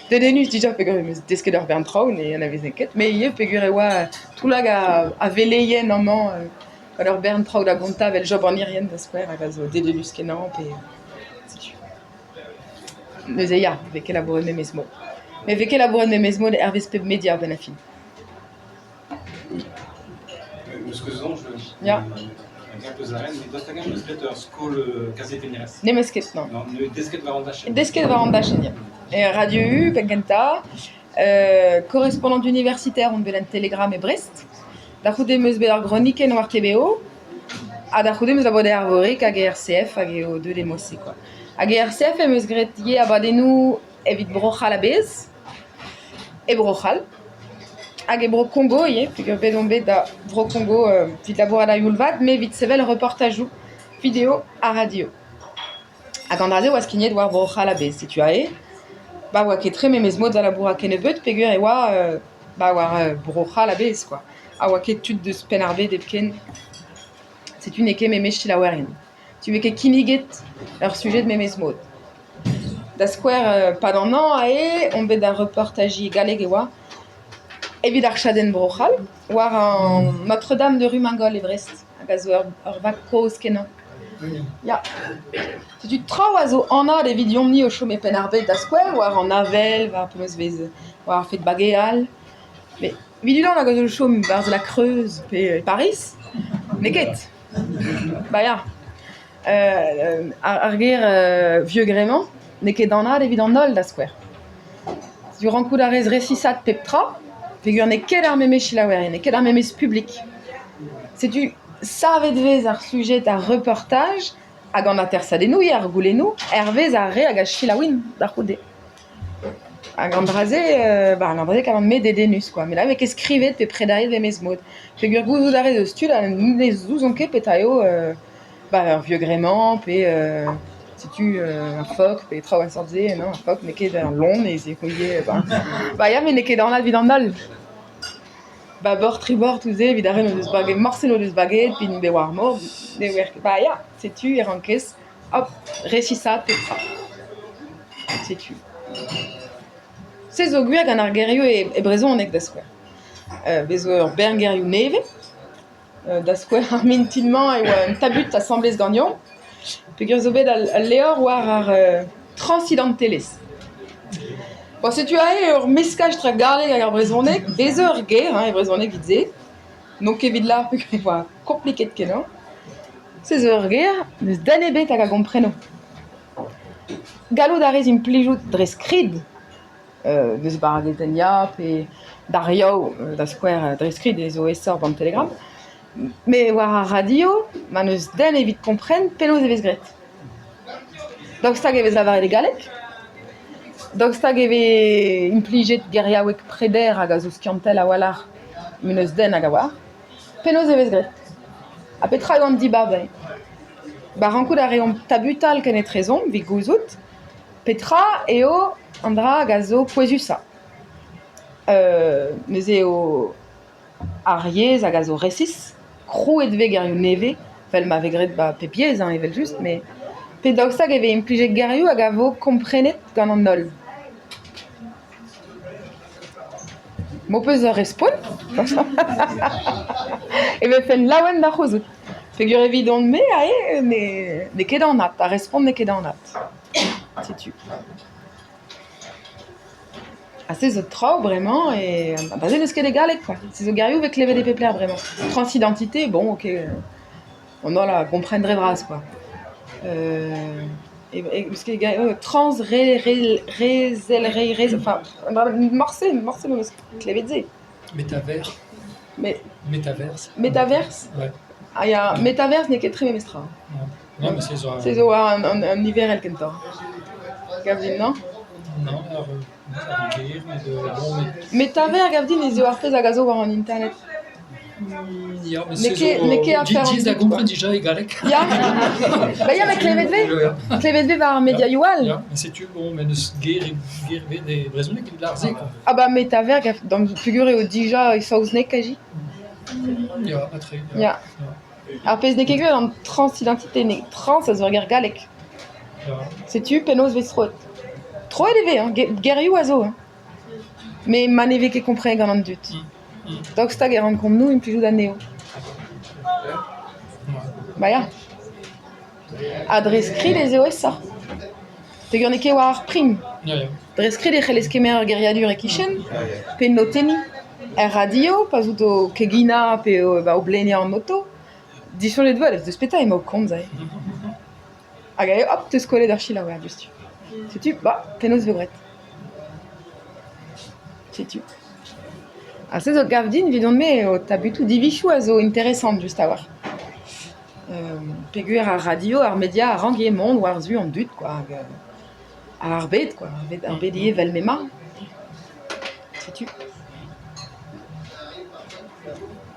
Dedennus dija peogwir em eus desket ur bern traoù ne anavezen ket met ivez peogwir e oa toullad a veleien amañ gant ur bern traoù da gontañ evel Job an Irien da skouer hag a zo dedennus-kenañ pe setu. Neuze ya, e vez ket labouret memes mod. Met e vez ket labouret memes mod hervez pep media a-benn ar fin. Eus ket soñj Ya. Hag peus a ren, met daoust hag-eñ 'peus graet ur skol kazetennerezh? N'em eus ket, non. Non, neuze desket war an dachenn. Desket war an dachenn, ya. E Radio U penn-kentañ, correspondant universitaire on bet en Telegram e Brest. Da c'houde 'm eus bet ur gronikenn war TBO ha da c'houde 'm eus labouret e Arvorig hag e RCF hag eo deuet e mod-se kwa. Hag e RCF em eus graet ivez abadennoù evit Bro-C'hall a-bezh, e Bro-C'hall hag e Bro-Kongo ivez peogwir bet on bet da Vro-Kongo evit labourat a-youl vat met evit sevel reportajoù video ha radio. Hag an dra-se e oa skignet war Bro-C'hall a-bezh, setu aze ba oa ket tre memes mod da labourat kennebeut peogwir e oa ba war Bro-C'hall a-bezh kwa. Ha oa ket tud deus Penn-ar-Bed hepken. Setu n'eo ket memes selaouerien. Tu vez ket kinniget ur sujed memes mod. Da skouer 'pad an hañv aze on bet da reportajiñ galleg e oa evit ar chadenn Bro-C'hall war an Notre-Dame de Rumengol e Brest hag a zo ur vag kozh-kenañ. Ya. Setu traoù a zo anat evidomp-ni o chom e Penn-ar-Bed da skouer war an avel, war penaos e vez war ar fed bageal. Met evit unan hag a zo o chom 'barzh La Creuse pe e Pariz n'eo ket. Ba ya. Ar ger vieux-gréement n'eo ket anat evit an holl da skouer. Setu rankout a rez resisaat pep tra peogwir n'eo ket ar memes selaouerien, n'eo ket ar memes publik. Setu savet e vez ar sujed ar reportaj hag an atersadennoù ivez, ar goulennoù, hervez ar re hag a selaouint da c'houde. Hag an dra-se, ba an dra-se kavan me dedennus kwa, met là e vez ket skrivet pe prederiet memes mod. Peogwir gouzout a rez eus tud ha ne ouzont ket petra eo ba ur vieux-gréement pe setu un fok pe traoù a seurt-se, non un fok n'eo ket ur loen ez eo ivez ba ya met n'eo ket anat evit an holl. Babord, tribord tout se evit ar re n'o deus baget morse n'o deus baget pe n'int bet war ar mor ne oar ket. Ba ya, setu e rankez hop resisaat pep tra. Setu. Se zo gwir gant ar gerioù e brezhoneg da skouer. Bez zo ur bern gerioù nevez. Da skouer ar mintin-mañ e oa un tabut asambles ganeomp peogwir zo bet al levr war ar transidantelezh. Bon setu aze ur meskaj tra galleg hag ar brezhoneg, bez zo ur ger hein e brezhoneg evit se, n'on ket evit lâr peogwir e oa kompliket-kenañ. Se zo ur ger n'eus den ebet hag a gompreno. Gallout a rez implijout dre skrid N'eus barregezh ya pe d'ar Yaou da skouer dre skrid ez eo aesoc'h gant Telegram. Met war ar radio ma n'eus den evit kompren penaos e vez graet. Daoust hag e vez lavaret e galleg? Daoust hag e vez implijet geriaoueg Preder hag a zo skiantel a-walc'h met n'eus den hag a oar? Penaos e vez graet? Ha petra eo an dibab aze? Ba rankout a reomp tabutal kenetrezomp evit gouzout Petra eo an dra hag a zo pouezusañ ? Neuze eo ar yezh hag a zo resis, krouet e vez gerioù nevez, evel ma vez graet 'ba pep yezh hein evel-just, met pe daoust hag e vez implijet gerioù hag a vo komprenet gant an holl ? M'ho peus ur respont e vefen laouen da c'houzout peogwir evidon-me aze n'eo ket anat, ar respont n'eo ket anat. Setu. Ha se zo traoù bremañ e ba se n'eus ket e galleg kwa. Se zo gerioù 'vez klevet e pep lec'h bremañ. Transidentité, bon ok, an holl a gompren dre vras kwa. Trans re re rezel re re enfin morse morse n'on eus klevet se. Métavers. Métaverse. Métaverse? Ouais. Ah ya, métaverse n'eo ket tre memes tra. Non, mais c'est zo. Se zo un, un, un niverel kentoc'h. Gav din, non? Non, ar, ar ger, met bon, met... Métavers gav din ez eo ar pezh hag a zo war an internet. Ya, mais N'eo ket, n'eo ket afer an Diaes da dud, gompren dija e galleg. Ya, ba ya, met klevet 'vez. Klevet 'vez war ar mediaioù all. Ya, mais setu, bon, met n'eus ger, ger ebet e brezhoneg evit lâr se, quoi. Ah bah métavers, gav d'am peogwir eo dija e saozneg kazi. Ya, matre. Ya. Ar pezh n'eo ket gwir an transidentité, trans a zo ur ger gallek. Ya. Setu penaos 'vez troet. Troet e vez, hein, gerioù a zo, hein. Met ma ne vez ket komprenet gant an dud. Daoust hag e rankomp-nous implijout anezho ? Ba ya. Ha dre skrid ez eo aesoc'h. Peogwir n'eo ket war ar prim. Dre skrid e c'hellez kemer ur geriadur e-kichen pe notenniñ. Er radio pa'z out o keginañ pe o bleniañ an oto, disoñjet vat deus petra emañ o komz aze. Hag aze hop 'teus kollet ar selaouer diouzhtu. Setu ba penaos e vo graet. Setu. Ha se zo gav din evidon-me eo tabutoù divizoù a zo interesant just a-walc'h. Peogwir ar radio, ar media a rank ivez mont war-zu an dud kwa hag ar bed kwa, ar bed ivez evel m'emañ. Setu.